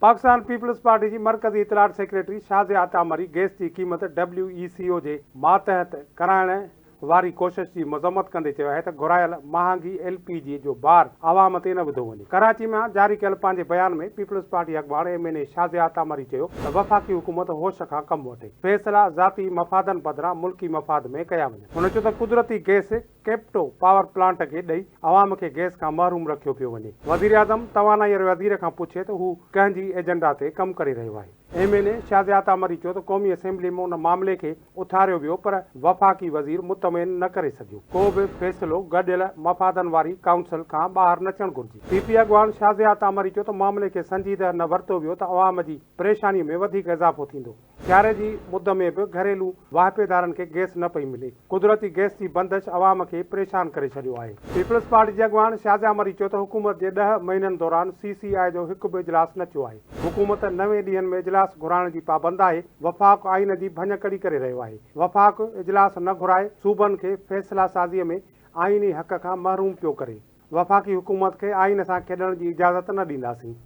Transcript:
Pakistan peoples party جي مرڪزي اطلاعات سيڪريٽري شازيه عطا مري گئس جي قيمت ڊبليو اي سي او جي ماتحت ڪرائڻ واري ڪوشش جي مذمت ڪندي چيو آهي ته گهرايل مهانگي ايل پي جي جو بار عوام تي نه وڌو وڃي. ڪراچي مان جاري ڪيل پنهنجي بيان ۾ پيپلز پارٽي اڳواڻ M N A Shazia Atta Marri چيو ته وفاقي حڪومت هوش کان ڪم وٺي، فيصلا ذاتي مفادن بدران ملڪي مفاد ۾ ڪيا وڃن. هن چيو ته قدرتي گئس ڪيپٽو پاور پلانٽ کي ڏئي عوام کي گئس کان محروم رکيو پيو وڃي. وزيراعظم توانائي واري وزير کان پڇي ته هو ڪنهن جي ايجنڊا تي ڪم ڪري رهيو آهي. ايم اين اي شازيه عطا مري چيو ته قومي اسيمبلي ۾ ان معاملي کي اٿاريو ويو پر وفاقي وزير مطمئن نه ڪري سگهيو، ڪو به فيصلو گڏيل مفادن واري ڪائونسل کان ٻاهر نه ٿيڻ گهرجي. پي پي اڳواڻ شازيه عطا مري چيو ته معاملي کي سنجيده نه ورتو ويو ته عوام جي پريشاني ۾ وڌيڪ اضافو ٿيندو. سياري جي مد ۾ به گهريلو واهپيدارن کي گئس نه پئي ملي، قدرتي گئس جي بندش عوام کي پريشان ڪري ڇڏيو آهي. پيپلز پارٽي جي اڳواڻ شازيه مري چيو ته حڪومت جي ڏهه مهينن دوران سي سي آء جو هڪ به اجلاس نه ٿيو آهي، حڪومت 90 ڏينهن ۾ اجلاس گهرائڻ جي پابند آهي، وفاق آئين جي ڀڃڪڙي ڪري رهيو آهي، وفاق اجلاس نه گهرائي صوبن کي فيصلا سازي ۾ آئيني حق کان محروم پيو ڪري، وفاقي حڪومت کي آئين سان کيڏڻ جي اجازت نه ڏينداسين.